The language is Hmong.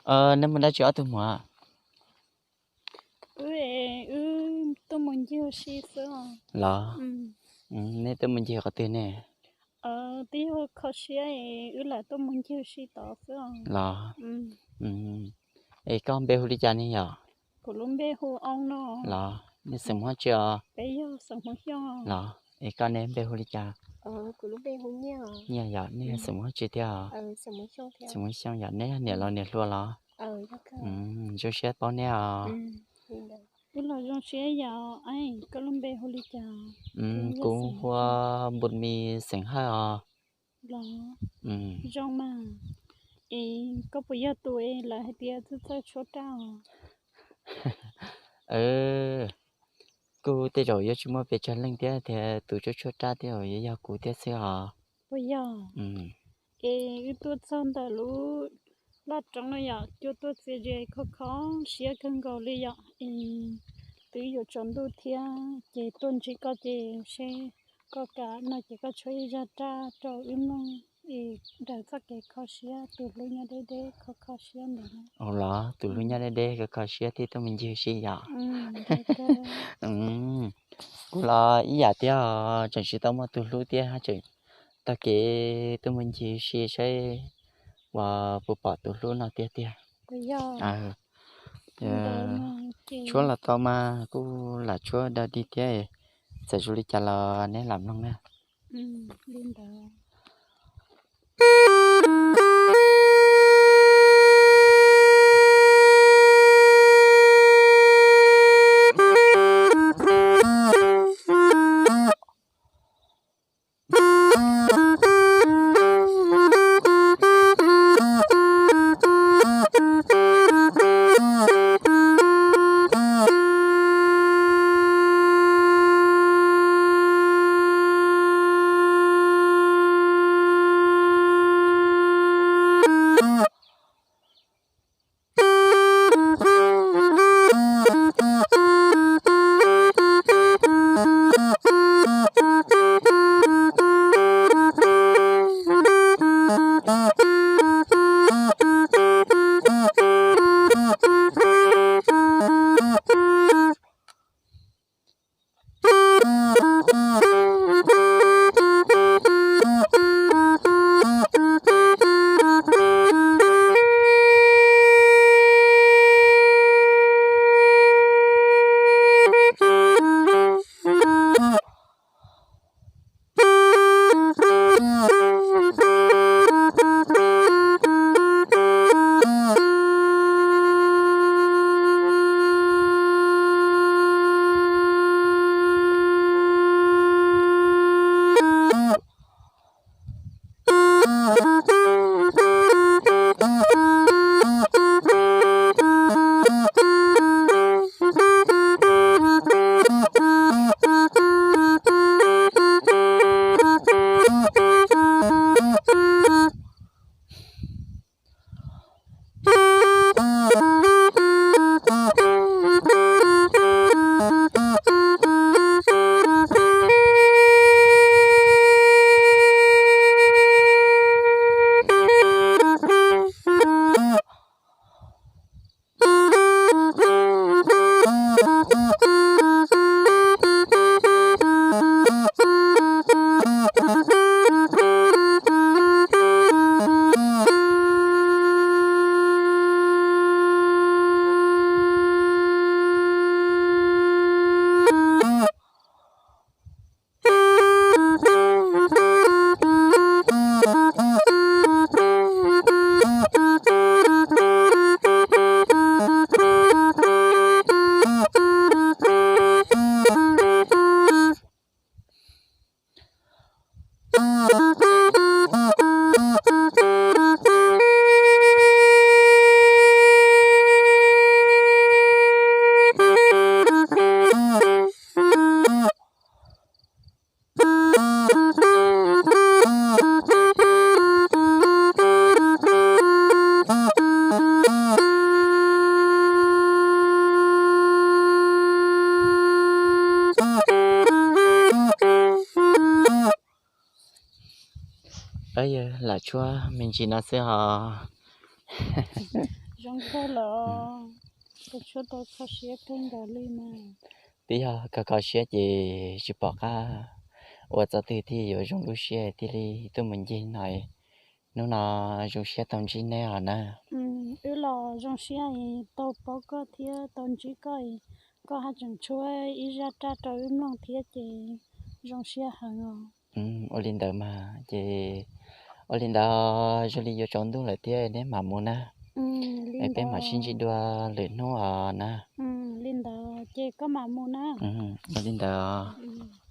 Nej muaj dab tsi ob tug muam? Wb, wb tuaj mus ncig ua si xwb os. Los, nej tuaj mus ncig qhov twg ne? Twb yog kho siab, wb lam tuaj mus ncig ua si tod xwb os. Los, es koj npe hu li cas ne yom? Kuv lub npe hu Oob no. Los, nej xeem Hmoob tsi os? Peb yog xeem Hmoob Xyooj. Los, es koj ne npe hu li cas? Kuv lub npe hu Nyiaj. Nyiaj yom, nej yog xeem Hmoob tsi thiab? Xeem Hmoob Xyooj yom, nej yog niam laus niam hluas los? Zoo siab paub nej os. Wb los zoo siab yom. Koj lub npe hu li cas? Kuv hu ua Npus Mis xeem Hawj os. Los, zoo mas. Es koj puas yog tus es lawv hais tias txawj txawj tshuab raj os? Kuj tej zaum yuav tsis muaj pes tsawg leej thiab tias tus tshuab tshuab raj tej zaum yuav yog kuv thiab xwb os. Puas yog? Es wb tuaj txog ntawm lub laj roob no yom, cua tuaj txias ntses kho kho siab kawg nkaus li yom. Es twb yuav tsaus ntuj thiab ces tuaj ntsib koj ces seb koj kam no ces koj tshuab ib zaj raj rau wb mloog es daws txoj kev kho siab tus hlub nyob deb deb kho kho siab ntawd. Los tus hlub nyob deb deb kho kho siab thiaj tuaj mus ncig ua si yom. Kuv los ib yam thiab, tseem tsis tau muaj tus hlub thiab, tseem taug kev tuaj mus ncig ua si saib uas puas pom tus hlub no tiag tiag. Tshuab los tau mas kuj lam tshuab dawb dig thiab, txawm zoo li cas los neb lam mloog na. Lam tshuab me ntsis no xwb os. Zoo kawg los, koj tshuav tau kho siab kawg nkaus li mas. Twb yog koj kho siab ces tsis pom qab ua txoj twg thiaj yuav zoo lub siab thiaj li tuaj mus ncig no. Hnub no zoo siab tau ntsib neb os na. Wb los zoo siab tau paub koj thiab tau ntsib koj, koj haj tseem tshuav ib zaj raj rau wb mloog thiab ces zoo siab heev os. Ua li ntawd mas ces, ua li ntawd, zoo li yuav tsaus ntuj lawm thiab neb mam mus na. Peb mam sib ntsib dua lwm hnub os na. Li ntawd ces koj mam mus na. Ua li ntawd os.